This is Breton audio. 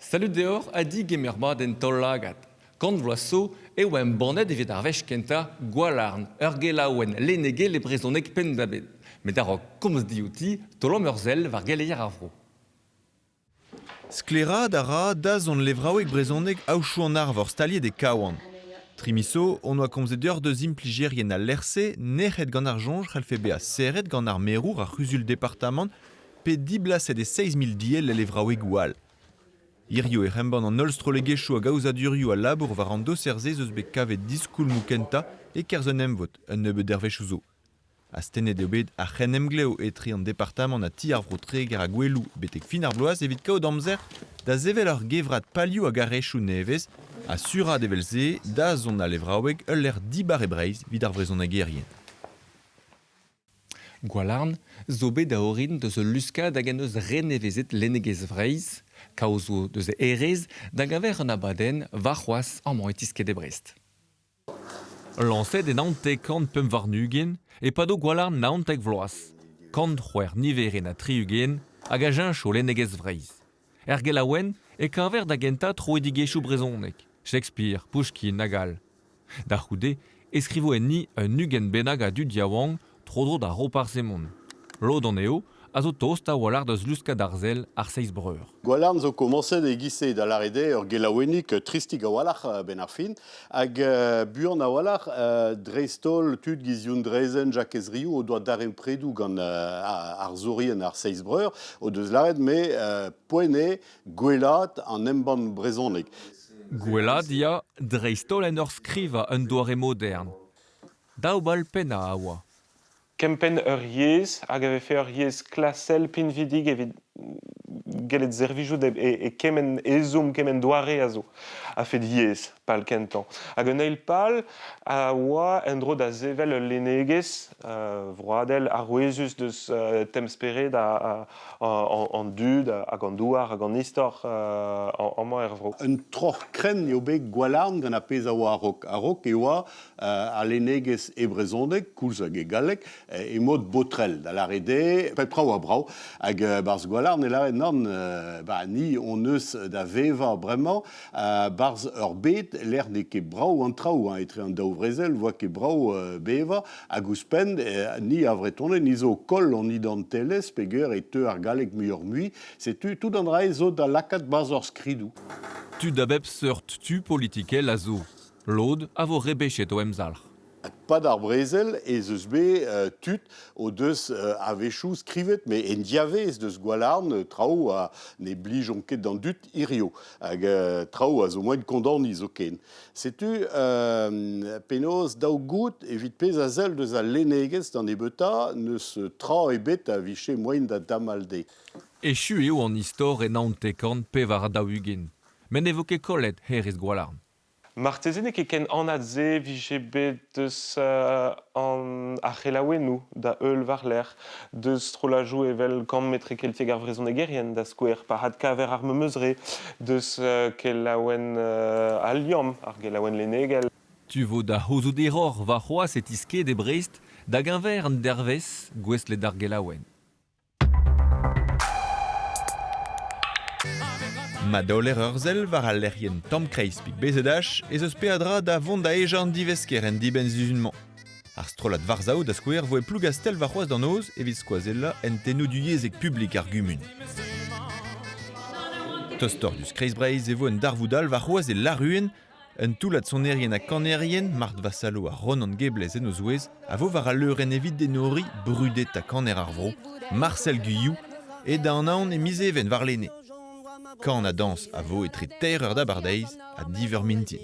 Salud deoc'h ha digemer mat en taol-lagad. Kant vloaz zo e oa embannet evit ar wech kentañ Gwalarn, ur gelaouenn lennegel e brezhoneg penn-da-benn. Met a-raok komz diouti, taolomp ur sell war geleier ar vro. Sklaeraat a ra dazont levraoueg brezhonek Aochou-an-Arvor staliet e Kawan. Tri miz zo hon oa komzet deoc'h deus implijerien al lec'h-se nec'het gant ar soñj c'hallfe bezañ serret gant ar merour ar c'huzul-departamant pe diblaset e 7 000 diell el levraouegoù all. Hiziv ec'h embann an holl strollegezhioù hag aozadurioù a labour war an doser-se 'z eus bet kavet diskoulmoù kentañ e-kerzh un emvod un nebeud dervezhioù zo. Astennet eo bet ar c'henemglev etre an departamant ha Ti ar Vro Treger ha Goueloù betek fin ar bloaz evit kaout amzer da sevel ur gevrat palioù hag arrezhioù nevez ha suraat evel-se dazont al levraoueg ul lec'h dibar e Breizh evit ar vrezhonegerien. Gwalarn zo bet a orin deus ul luskad hag en deus renevezet lennegezh Vreizh, kaoz zo deus hêrezh da-geñver un abadenn warc'hoazh amañ e Tisked e Brest. Lañset e 1925 e-pad o Gwalarn 19 vloaz, 106 niverenn ha 60 hag a cheñcho lennegezh Vreizh. Er gelaouenn e kaver da gentañ troidigezhioù brezhonek, Shakespeare, Pouchkine hag all. Da c'houde e skrivo enni un 20 bennak a dud yaouank tro-dro da Roparz Hemon. Lod anezho a zo tost a-walc'h da zluskad arzel ar Seiz Breur. Gwalarn zo komañset e-giz-se da lâret eo ur gelaouennig tristik a-walc'h a-benn ar fin hag buan a-walc'h dreist-holl tud giz Youn Drezen, Jakez Riou o doa darempredoù gant arzourien ar Seiz Breur o deus lâret me poent eo gwellaat an embann brezhonek. Gwellaat ya, dreist-holl en ur skrivañ un doare modern. Daou bal pennañ a oa. Kempenn ur yezh hag a vefe ur yezh klasel pinvidik evit gellet servijout e kement ezhomm, kement doare a zo a-fet yezh, pal kentañ. Hag un eil pal a oa en-dro da sevel ul lennegezh vroadel arouezus deus temz-spered an dud hag an douar hag an istor amañ er vro. Un troc'h krenn eo bet Gwalarn gant ar pezh a oa a-raok. A-raok e oa al lennegezh e brezhoneg, koulz hag e galleg, e mod Botrel, da lâret eo pep tra oa brav. Hag 'barzh Gwalarn e lâret nann, ba ni hon eus da vevañ bremañ 'barzh ur bed lec'h n'eo ket brav an traoù, hein, etre an daou vrezel 'voa ket brav bevañ. Hag ouzhpenn, ni ar Vretoned, ni zo koll hon identelezh peogwir e teu ar galleg muioc'h-mui. Setu tout an dra-se zo da lakaat 'barzh hor skridoù. Tud a bep seurt tu politikel a zo. Lod a vo rebechet o emzalc'h. Pad ar brezel ez eus bet tud o deus a-wechoù skrivet, met en diavaez deus Gwalarn, traoù a ne blijont ket d'an dud hirio, hag traoù a zo moaien kondaniñ zoken. Setu penaos daou gout evit pezh a sell deus al lennegezh d'an nebeutañ, n'eus tra ebet a vije moaien da damall dezhe. Echu eo an istor e 1944, met ne vo ket kollet hêrezh Gwalarn. Marteze n'eo ket ken anat-se 'vije bet deus an ar c'helaouennoù da heul war-lerc'h, deus strollajoù evel Kamp Etrekeltiek ar Vrezhonegerien da skouer, pa adkaver ar memes re, deus kelaouenn Al Liamm, ar gelaouenn lennegel. Tu vo da c'houzout hiroc'h warc'hoazh e tisked e Brest da-geñver an dervezh gouestlet d'ar gelaouenn. Ma daoler ur sell war al lec'hienn Tamm-Kreiz pe BZH ez eus peadra da vont da ejañ an divesker en dibenn-sizhun-mañ. Ar strollad Varzhav da skouer 'vo e Plougastell warc'hoazh da noz evit skoazellañ hentennoù duyezhek publik ar gumun. Tostoc'h diouzh Kreiz-Breizh e vo un darvoud all warc'hoazh e Laruen, Un toullad sonerien ha kanerien, Marthe Vassalo ha Ronan Geblez en o zouez, a vo war al leurenn evit enoriñ brudetañ kaner ar vro, Marcel Guillou, e da Anaon e miz Even warlene. Kan ha dañs a vo etre teir eur d'abardaez ha div eur mintin.